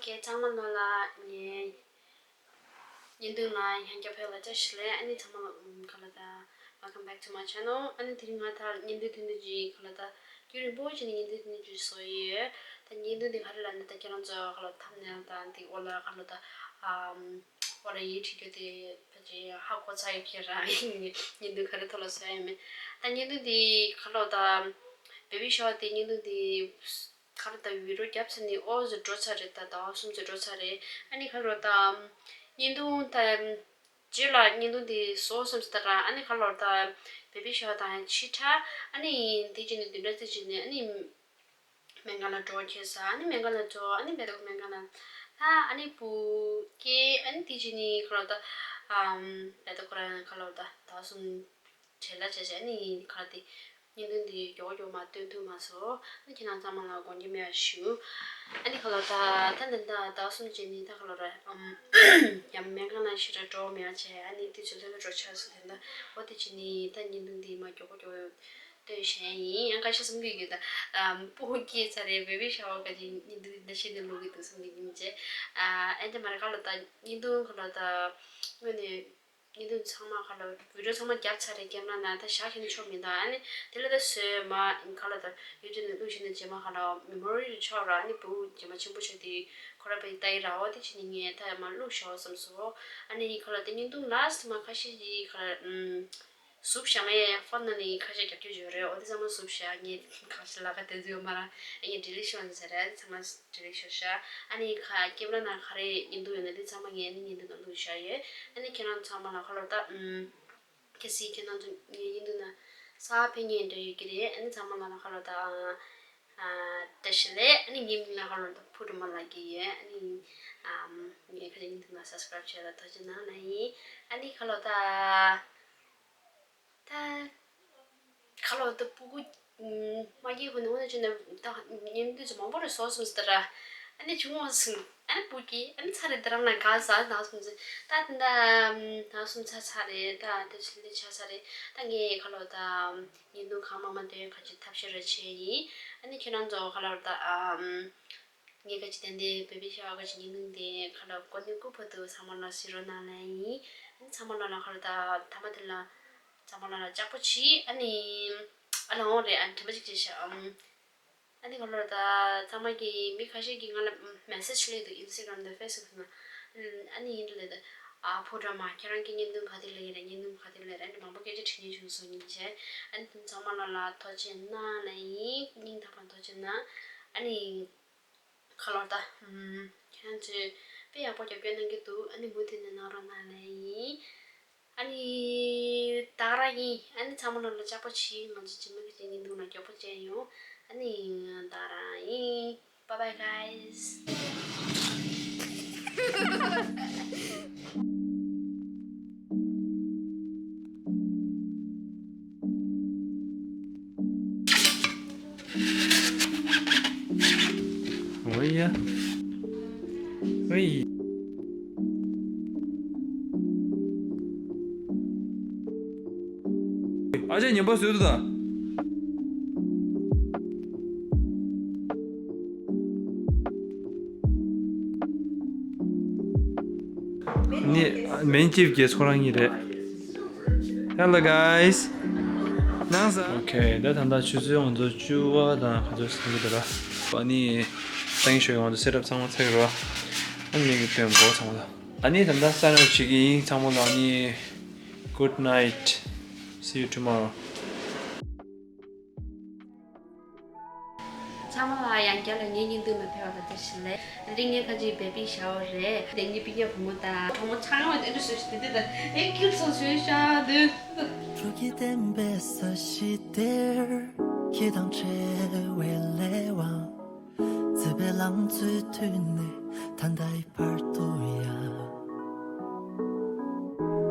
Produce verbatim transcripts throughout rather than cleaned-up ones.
སྐད་གཙང་མ་ལོ་ལ་ངའི་བརྙན་ཐུང་ལ་ཡང་བསྐྱར་ཕེབས་ལ་བཀྲ་ཤིས་བདེ་ལེགས། ཨ་ནི་ཚང་མ་ལ་ཨུམ་ག་ལ་ད། Welcome back to my channel. ཨ་ནི་དེ་རིང་ང་ད་བརྙན་ཐུང་ཐུང་ཐུང་ཅིག་ག་ལ་ད་རྒྱུན་རིང་པོ་ཅིག་ནས་བརྙན་ཐུང་ཐུང་ཐུང་ཅིག་བཟོ་ཡི་ཡོད། ད་བརྙན་ཐུང་འདི་ག་རེ་ལབ་ན་ད་ཁྱེད་རང་ཚོ་ག་ལ་ཐམ་ནེལ་དང་འདི་འོག་ལ་ག་ལ་ད་ཨམ་འོག་ལ་ཡིག་བྲིས་རྒྱུ་དེ་ཕལ་ཆེར་ཧ་གོ་ཚར་ཡོད། ཁྱེད་རང་བརྙན་ཐུང་ག་རེ་ཐོག་ལ་བཟོ་ཡ་ཡིན་མིན། ད་བརྙན་ཐུང་འདི་ག་ལ་ད་བེ་བི་ཤ་ཝར་དེ་བརྙན་ཐུང་འདི། ག་རེ་ད་བི་ཌི་ཡོ་བརྒྱབ་ཚར་ནས་ཨོ་ཟེར་འགྲོ་ཚར་རེད། ད་ཟླ་བ་གསུམ་ཙམ་འགྲོ་ཚར་རེད། ཨ་ནི་ག་རེ་ད་བརྙན་ཐུང་ད་རྗེས་ལ་བརྙན་ཐུང་འདི་བཟོ་བསམ་སོང་ད་ར། ཨ་ནི་ག་རེ་ད་བེ་བི་ཤ་ཝར་དང་ཕྱི་དྲགས། ཨ་ནི་དེ་རྗེས་ནས་བདུན་ཕྲག་ཙམ་རྗེས་ནས་ཨ་ནི་སྨན་ཁང་ལ་འགྲོ་ཁེལ་ས། ཨ་ནི་སྨན་ཁང་ལ་འགྲོ། ཨ་ནི་བེ་ད་ཁོ་སྨན་ཁང་ལ་ད། ཨ་ནི་བུ་སྐྱེས། ཨ་ནི་དེ་རྗེས་ནས་ག་རེ་ད་ཨམ་བེ་ད་ཁོ་རང་ག་རེ་ད་ཟླ་བ་གསུམ་བྲེལ་ལ་བྱས་བྱས་ནི་ག་རེ་དེ་བརྙན་ཐུང་འདི་མགྱོགས་མགྱོགས་མ་སྟོན་ཐུབ་མ་སོང་། ཨ་ནི་ཁྱེད་རང་ཚང་མ་ལ་དགོངས་འགལ་མེད་པ་ཞུ། ཨ་ནི་ག་ལ་ད་ད་འདི་འདྲ་ཟླ་གསུམ་རྗེས་ནི་ད་ག་ལ་ར་ཨམ་ཡང་སྨན་ཁང་ནང་ཞེ་དྲག་འགྲོ་མེད་པ་བྱས། ཨ་ནི་དུས་ཚོད་ལྷོད་ལྷོད་འགྲོ་ཆགས་སོང་། དེ་འདྲ་འོ་དེ་རྗེས་ནི་ད་བརྙན་ཐུང་འདི་མ་མགྱོགས་མགྱོགས་སྟོན་བཞིན་ཡིན། ཡང་ཁ་ཤས་བསམ་གྱི་ཡོད། ད་ཨམ་སྤུ་གུ་སྐྱེས་ཚར་རེད། བེ་བི་ཤ་ཝར་ག་ཅིག་བརྙན་ཐུང་འདི་འདྲ་ཞིག་ནས་ལོག་གི་འདུག་བསམ་གྱི་ཡིན་བྱས། ཨ་ཨེ་འདྲ་མ་རེད། ག་ལ་ད་བརྙན་ཐུང་ག་ལ་ད་དངོས་གནས། བརྙན་ཐུང་ཚང་མ་ག་ལ་བི་ཌི་ཡོ་ཚང་མ་བརྒྱབ་ཚར་རེད། ཀེམ་ར་ནང་ད་བཞག་ཤེས་ན་ཆོག་མི་འདུག་ཨ་ནི་དེ་ལ་ད་བཟོས་མ་ག་ལ་ད་ཡུ་ཊུབ་ནང་བླུགས་ཤེས་ན་རྗེས་མ་ག་ལ་མེ་མོ་རི་རུ་ཆོག་ར། ཨ་ནི་བུ་རྗེས་མ་ཆེན་པོ་ཆགས་དུས་ཁོ་ར་པའི་ལྟ་ཡི་ར། འོ་དེ་བྱས་ནས་ངས་ད་མ་བླུགས་ཤོག་བསམ་སོང་། ཨ་ནི་ག་ལ་ད་བརྙན་ཐུང་ལ་སི་མ་ཁ་ཤས་ཀྱིས་ག་ལ་ཨུམ་ཟུབ་བཞག་མེད། ཕོན་ནང་ནས་ཁ་ཤས་རྒྱབ་སྐྱོར་ཡོད་རེད། འོ་དེ་ཚང་མ་ཟུབ་བཞག་ངས་གང་ཤེས་ལ་ཁ་དེ་ཚོ་ཡོད་མ་ར། ཨ་ངས་ཌི་ལིཊ་ཤོག་ཟེར་ར། ཚང་མ་ཌི་ལིཊ་ཤོག་ཤག་ཨ་ནི་ཁ་ཀེམ་ར་ནང་ག་རེ་བརྙན་ཐུང་ཡོད་ན་དེ་ཚང་མ་ངས་ཨ་ནི་བརྙན་ཐུང་ནང་བླུགས་བཞག་ཡོད། ཨ་ནི་ཁྱེད་རང་ཚང་མ་ལ་ག་ལ་ད་ཨུམ་གལ་སྲིད་ཁྱེད་རང་ཚོ་ངའི་བརྙན་ཐུང་ནང་གསར་པ་ཕེབས་མཁན་འདྲ་ཡོད་ཀྱི་རེད། ཨ་ནི་ཚང་མ་ལ་ག་ལ་ད་ཨ་བཀྲ་ཤིས་བདེ་ལེགས། ཨ་ནི་ངའི་མིང་ལ་ག་ལ་ད་ཕུར་སྒྲོལ་མ་ལབ་ཀྱི་ཡོད། ཨ་ནི་ཨམ་ངའི་ཁ་ཅིག་བརྙན་ཐུང་ལ་སབ་སི་ཀ་རེབ་བྱས་ལ་ཐུགས་རྗེ་གནང་ལབ་ཡིན། ཨ་ནི་ག་ལ་ད། ད། ཁ་ལོ་ད་སྤུ་གུ་མ་སྐྱེས་གོང་ནས་འོ་ན་ཅི་ན་ད་ཉིན་དུས་ཚོད་མང་པོ་རེ་བཟོ་སོང་ཟེར་ར། ཨ་ནི་ཆུང་མ་སོང་། ཨ་ནི་སྤུ་གུ་ཨ་ནི་ཚ་རེ་ད་རང་ལ་ག་ཟ་ད་སོང་ཟེར། ད་ད་ད་སོང་ཚ་ཚ་རེ། ད་དེ་ཚོ་ལས་ཆ་ཚ་རེ། ད་ངས་ཁ་ལོ་ད་ཉིན་དུ་གང་མང་མང་དེ་ག་ཅིག་ཐབས་ཤེས་རེ་བྱས་ཡིན། ཨ་ནི་ཁྱེད་རང་ཚོ་ཁ་ལོ་ད་ཨམ། ངས་ག་ཅིག་ཏན་ཏན་བེ་བི་ཤ་ཝར་ག་ཅིག་ཉིན་དུ་དེ་ཁ་ལོ་གོ་ནི་སྐུ་བོ་དུ་ཚང་མ་ལ་ཟེར་རོགས་གནང་ལབ་ཡིན། ཨ་ནི་ཚང་མ་ལ་ལ་ཁ་ལོ་ད་ཐ་མ་དེ་ལ། ཚང་མ་ལ་ལ་ལྕགས་པོ་བྱིས། ཨ་ནི་ཨ་ལ་འོང་རེད། ཨ་ནི་དྲན་པ་གཅིག་བྱས་ཤག་ཨམ། ཨ་ནི་ག་ལོར་ད་ཚང་མ་གི་མི་ཁ་ཤས་ཀྱིས་ང་ལ་མེ་སེ་ཇི་སླེབས་འདུག་ཨིན་སི་ཊ་གྷ་རམ་དང་ཕེ་སི་བུག་ནང་། ཨ་ནི་ཡིན་དུ་ལེ་ད། ཨ་ཕོ་བྲང་མ་ཁྱེད་རང་གི་བརྙན་ཐུང་ག་དུས་སླེབས་ཀྱི་རེད། བརྙན་ཐུང་ག་དུས་སླེབས་རེད། ཨ་ནི་མང་པོ་སྐད་ཆ་དྲི་མཁན་བྱུང་སོང་ཡིན་བྱས། ཨ་ནི་ཚང་མ་ལ་ལ་ཐུགས་རྗེ་གནང་ལབ་ཡིན། སྙིང་ཐག་པ་ཐུགས་རྗེ་གནང་། ཨ་ནི། ཁ་ལོར་ད། ཨམ། ཁྱེད་རང་ཚོས་དཔེ་ཡག་པོ་རྒྱབ་སྐྱོར་གནང་གི་འདུག་ཨ་ནི་མུ་མཐུད་ནས་གནང་རོགས་གནང་ལབ་ཡིན། ཨ་ནི། ད་ག་རང་ཡིན། ཨ་ནི་ཚང་མ་ལ་ལ་ལྕགས་པོ་བྱིས། ང་ཚོ་རྗེས་མ་གི་ཅིག་ཉིན་དུ་ལ་མགྱོགས་པོ་མཇལ་ཡོང་། ཨ་ནི་ད་ག་རང་ཡིན། Bye bye, guys. ཨོ་ཡ། ཨོ་ཡ། ཨ་ཅག་ཉན་པ་བཟོས་འདུག་ད། ནི་མན་ཅིབ་ཀྱི་ཚོ་རང་གཉིས་རེད། Hello guys. ནང་ས། Okay, ད་ད་ལྟ་ཆུ་ཚོད་ང་ཚོ་བཅུ་པ་དང་ག་ཚོད་ཟིན་གྱི་འདུག་ར། ཨ་ནི་ཏེང་ཞོ་ང་ཚོ་སེ་ཊབ་ཚང་མ་ཚར་གི་ར། ཨ་ནི་ངས་ཀྱི་སྟོན་གོ་ཚང་མ་ལ། ཨ་ནི་ད་ལྟ་sign out བྱེད་ཀྱི་ཡིན་ཚང་མ་ལ། ཨ་ནི་good night, see you tomorrow. ཚང་མ་ལ་ཡང་བསྐྱར་ལ་ངའི་བརྙན་ཐུང་ལ་ཕེབས་པ་ལ་བཀྲ་ཤིས་བདེ་ལེགས། དེ་རིང་ངའི་ཁ་ཅིག་བེ་བི་ཤ་ཝར་རེད། དེ་ངའི་སྤུན་ཀྱག་བུ་མོ་དང་གྲོགས་མོ་ཚང་མ་དེ་འདྲ་བཟོས་ཤིག་དེ་འདྲ་དང་། ཨེ་ཁྱོད་ཚོ་བཟོས་ཤག་འདུག་སྤྲོ་སྐྱིད་ལྡན་པའི་ས་གཞི་དེར། ཁྱེད་དང་འཕྲད་པའི་ལས་དབང་། བརྩེ་བའི་ལང་ཚོའི་མཐུད་ནས་ད་ལྟའི་བར་དུ་ཡང་།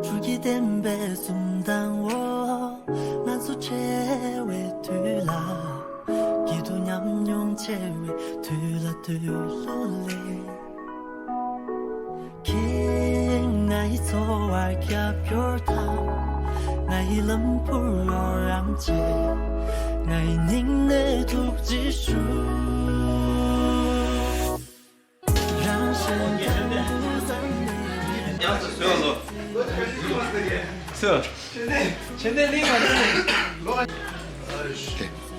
སྤྲོ་སྐྱིད་ལྡན་པའི་འཛུམ་མདངས་འོག་ང་ཚོ་འཕྲད་པའི་དུས་ལ། སྐྱིད་སྡུག་མཉམ་མྱོང་བྱེད་པའི་དུས་ལ་དུས་ལོ་ལེགས། ཁྱེད་ང་ཡི་འཚོ་བར་རྒྱབ་སྐྱོར་དང་། ང་ཡི་ལམ་བུར་རོགས་རམ་བྱེད། ང་ཡི་སྙིང་ནས་ཐུགས་རྗེ་ཞུ། རང་ ཆེ་ནས་ལིང་མ་ཆེ་ནས།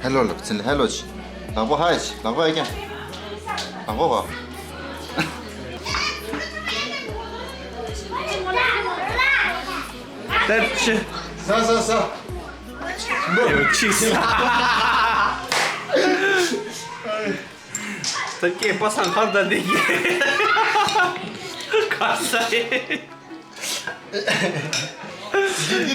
ཧེ་ལོ་ལབ་ཚིན་ཧེ་ལོ་ཆི། ལག་པ་ཧ་ཡ་ཆི། ལག་པ་ཡ་ཀྱང་། ལག་པ་བ། ཏེ་ཆི། ས་ས་ས། ཡོ་ཆི་ས། ད་སྐད་པ་སངས་ཁམས་ད་འདི་གི་ག་ས་ཡེ། ད་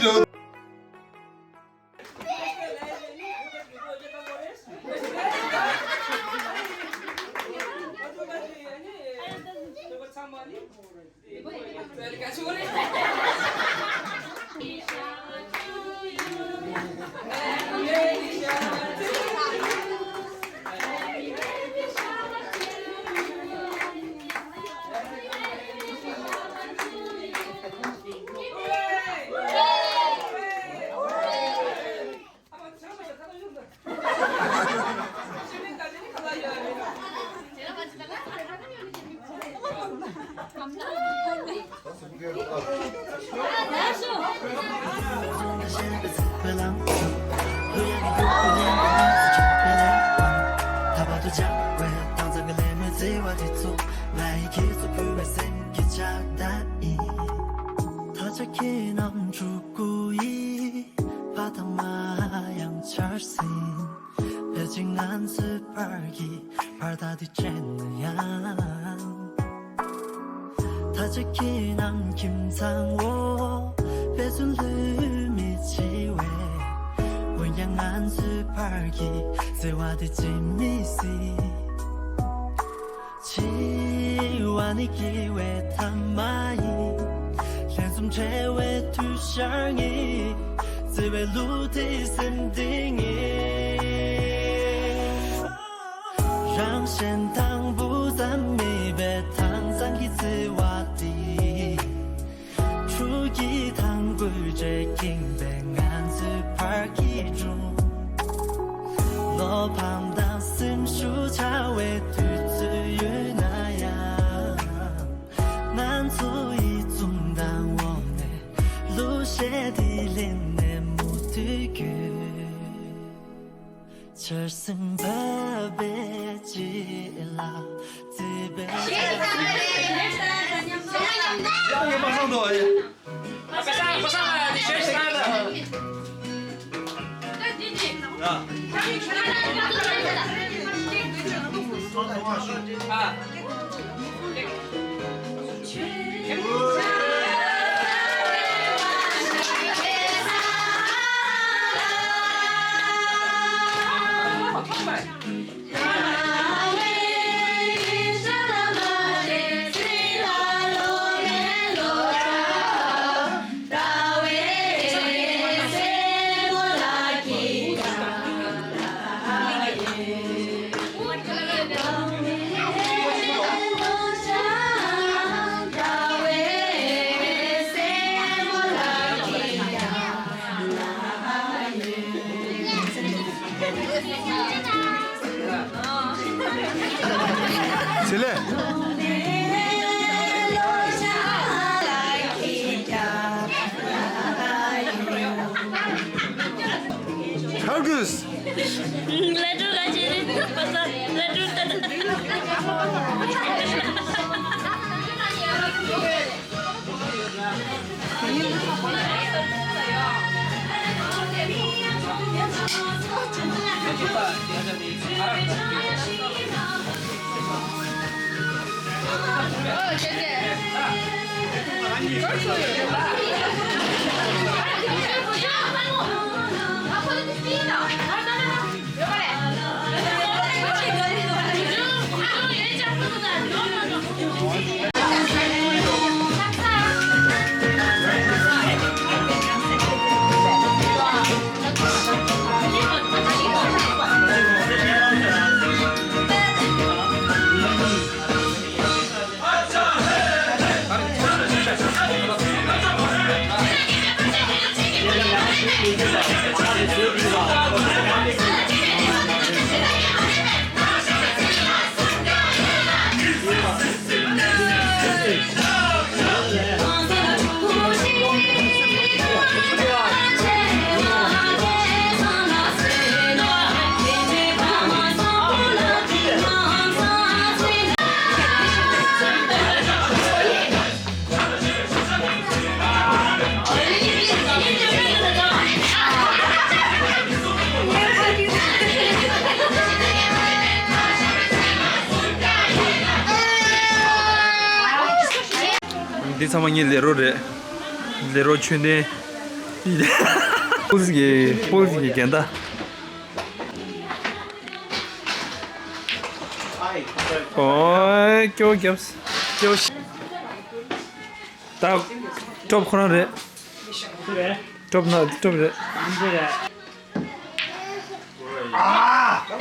བར་དུ་བྱ་བའི་དྭངས་གཙང་གི་ལས་མེད་བརྩེ་བ་དེ་ཚོ་ང་ཡི་ཁྱེད་ཚོ་ཕུལ་བའི་སེམས་ཀྱི་ཕྱག་རྟགས་ཡིན། ད་ཆ་ཁྱེད་རྣམས་ཕྲུ་གུ་ཡི་ཕ་དང་མ་ཡང་ཆར་ཟིན། ཕལ་ཆེར་ང་ཚོའི་བར་གྱི་བར་ཐག་དེ་བཅད་ན་ཡང་། ད་ཆ་ཁྱེད་རྣམས་ཁྱིམ་ཚང་འོག་དཔེ་མཚོན་ལྷོད་མི་བྱེད་པས། འོན་ཀྱང་ང་ཚོའི་བར་གྱི་བརྩེ་བ་དེ་བརྗེད་མི་སྲིད། འཆི་བ་ནི་སྐྱེ་བའི་མཐའ་མ་ཡིན། ལྷན་འཛོམས་འཕྲད་པའི་དུས་ཤར་ངེས། བརྩེ་བའི་གླུ་དེ་སེམས་གཏིང་ནས། རང་གཞན་དང་པོ་ཙམ་མེད་པའི་དྭངས་གཙང་གི་བརྩེ་བ་དེ། ཕྲུ་གུའི་ཐང་རྒོད་སྒྲས་ཁེངས་པའི་ང་ཚོའི་བར་གྱི་སྒྲུང་བློ་ཕམ་དང་སེམས་ཤུགས་ཆག་པའི་དུས་ཚོད་ཡོད་ན་ཡང་། ང་ཚོ་ཡིད་འཛུམ་དང་འོག་ནས་གླུ་གཞས་དེ་ལེན་ནས་མུ་མཐུད་སྐྱོད། ཆར་ཟིམ་བབས་པའི་རྗེས་ལ་བརྩེ་བའི། ཟེར་ལེ། གར་དགོས། ལ་ཀྲུ་ག་ཅི་རེད། པ་ས་ལ་ཀྲུ་ཏ་ཏ། འདི་ཚང་མ་ངའི་ལས་རོགས་རེད། ལས་རོགས་མཆོད་རྟེན། པུལ་གྱི་པུལ་གྱི་འགལ་ཟླ། ཨོའི་སྐྱོ་བོ་རྒྱབ། སྐྱོ་བོ་ཞིག་ད་ཀྲོབ་ཁོ་རང་རེད། ཀྲོབ་ན་ཀྲོབ་རེད།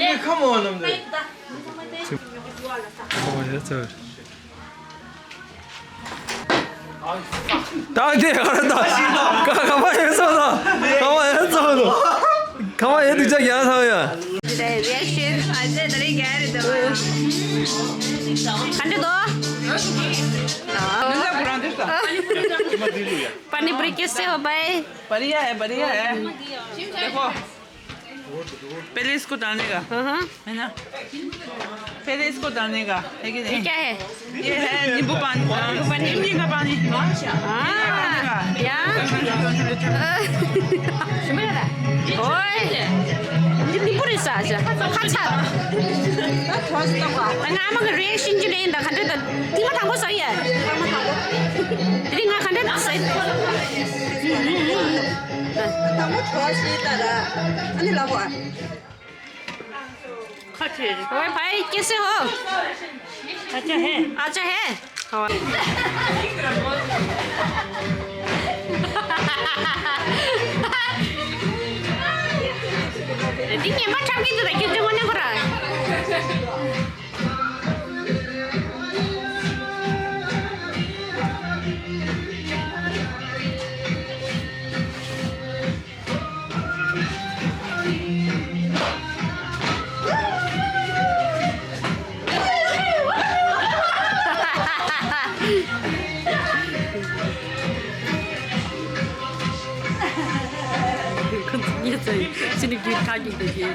ཨ། ཁམ་ཨོན་ནམ་རེད། ཁམ་ཨོན་ཡ་ཚོ། ད་དེ་ག་རེ་ད། ཁ་ཁ་མ་ཡེ་ཚོ་ད། ཁ་མ་ཡེ་ཚོ་ད། ཁ་མ་ཡེ་དུ་ཅག་ཡང་ཚོ་ཡ། རེ་ཨེག་ཤན་ཨ་ཅེ་ད་རེ་ག་རེ་ད། ག་འདྲ་འདུག་ཨ། पानी पूरी कैसे हो भाई? बढ़िया है, बढ़िया है। देखो, पहले इसको डालने का, हाँ, हाँ। है ना? पहले इसको डालने का, है कि ये नहीं? क्या है? ये है नींबू पानी, नींबू पानी। इमली का पानी। हाँ, या। ओए, नींबू रिसा, अच्छा, अच्छा। ང་ཨ་མ་གི་རི་ཨེག་ཤན་ཅིག་ལེན་ད་ག་འདྲ་ད། ཐིག་མ་དང་པོ་ཟ་ཡ། དེ་ང་ག་འདྲ་ད་ཟ། དང་པོ་གྲོ་ཞིག་ལྟ་ར། ཨ་ནི་ལབ་བ། ओए भाई, कैसे हो? अच्छा है। अच्छा है। ཁ་ཁོ་ཚོ་ངའི་རྩ་ཡི་ཕྱི་ནས་རྒྱུད་ཁ་གི་འདུག་གི།